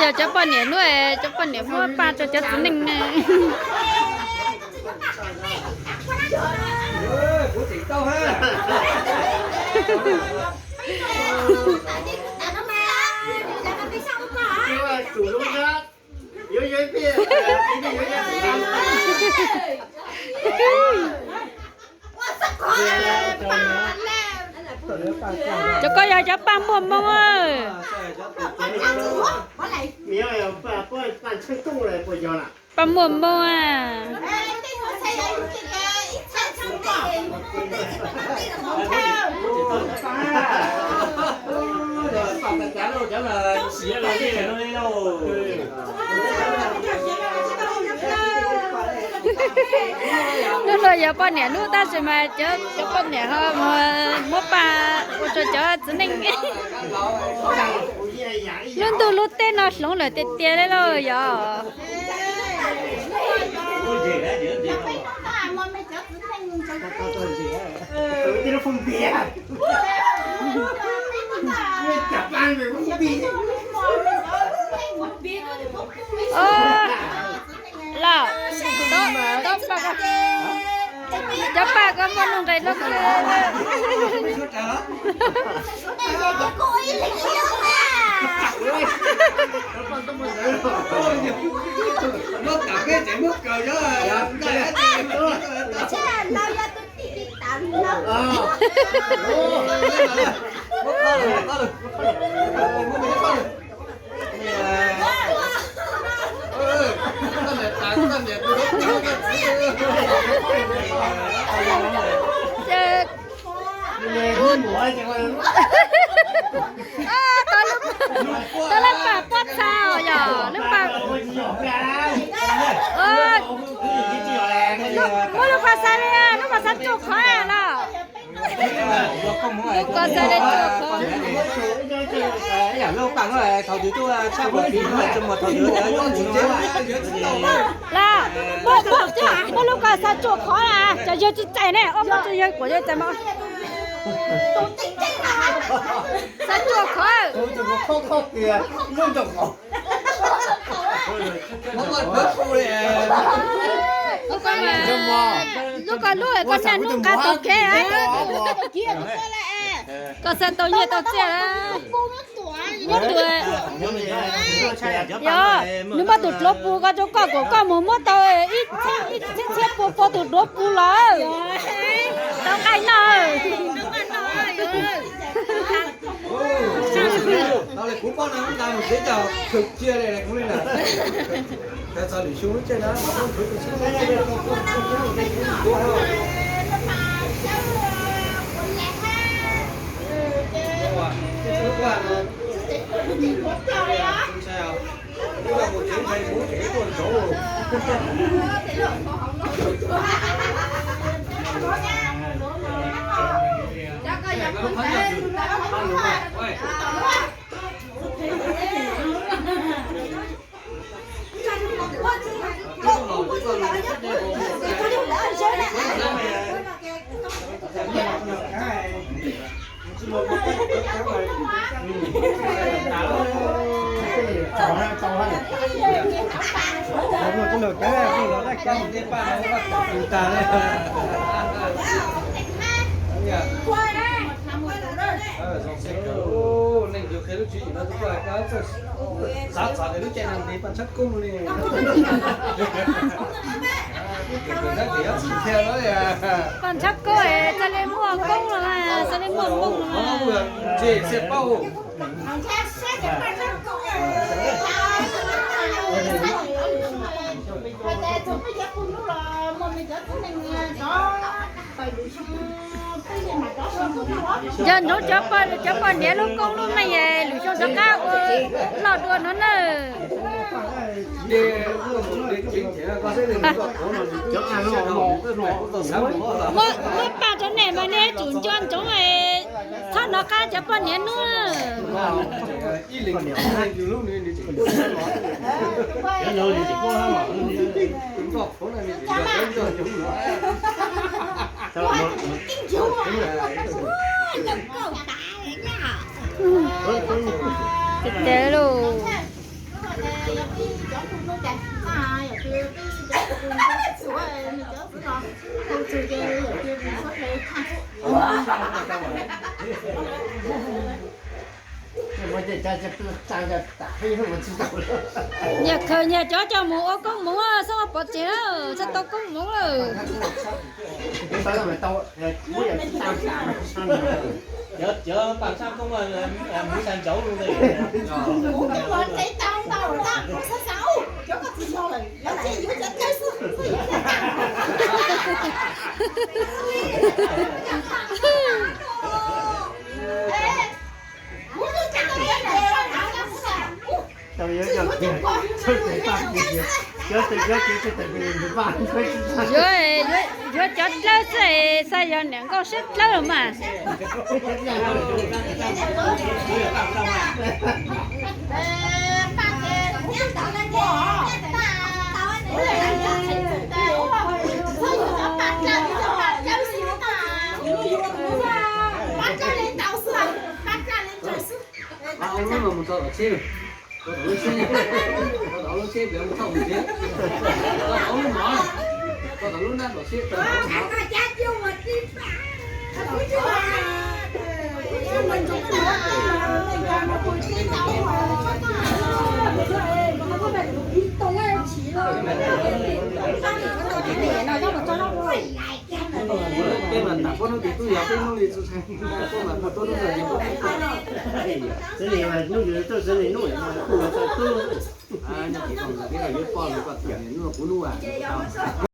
Yog cov poj niam hnub, cov poj niam muab paj rau cov txiv neej ne. Cov ko yog cov paj muaj moo. Paj muaj moo a. Hnub no yog poj niam hnub tab sis mas cov poj niam ho muab paj ua rau cov txiv neej. Lub ntuj lub teb no hloov lawm tiag tiag li lauj yog. Los, cov paj ko muaj nuj nqis no. Tau lub paj pob txha os yog lub paj. Muab lub ko xav li, lub ko xav tsuj qhov los. Lub ko xav li tsuj qhov. Los, muab lub ko xav tsuj qhov, cov yawg tsis txais ne, ob muab tsis yawg kuam yawg txais mas. Xav tsuj qhov. Lub ko lub ko niag hnub nqa tus kev. Koj xav tau nyiaj tau txiaj. Yog nws muab tus duav pus ko rau koj kom koj mus muab tau ib txhiab txhiab pua pua tus duav pus los tau nqaij noj. Paj ntshab koob es txoj li muaj koob los mas, txoj li muaj npoo los mas. Yog nrog cov poj niam lub koob lub meej lwm xyoo rov qab ua loj dua no na. Muab paj rau nej mas nej tsum nco ntsoov txhob hnov qab cov poj niam hnub. Tes tes lauj. Nyias khaws nyias cov coj mus ua koob hmoov, xob ua pov tseg lawm, txhob tau koob hmoov lawm. Yuav, yuav cov dlawb xwb, xav yog niam nkauj siab dlawb los mas. Lub no mus tau tom tsheb, tau tom lub tsheb, tau tom lub tsheb pem mus thauj mus tsev, tau tom lub mov, tau tom lub nab tom tsheb, tau tom lub mov. Peb mas tam pob hnub twg twb yog peb hnub li txhua txhua, peb mas tam pob hnub twg ces peb hnub li. Txwv nis hnub twg tuaj txwv nis hnub, kuj los tau tub. Nyob tim koom ntawd peb yuav poj mus koj tam hnub kuv hnub as.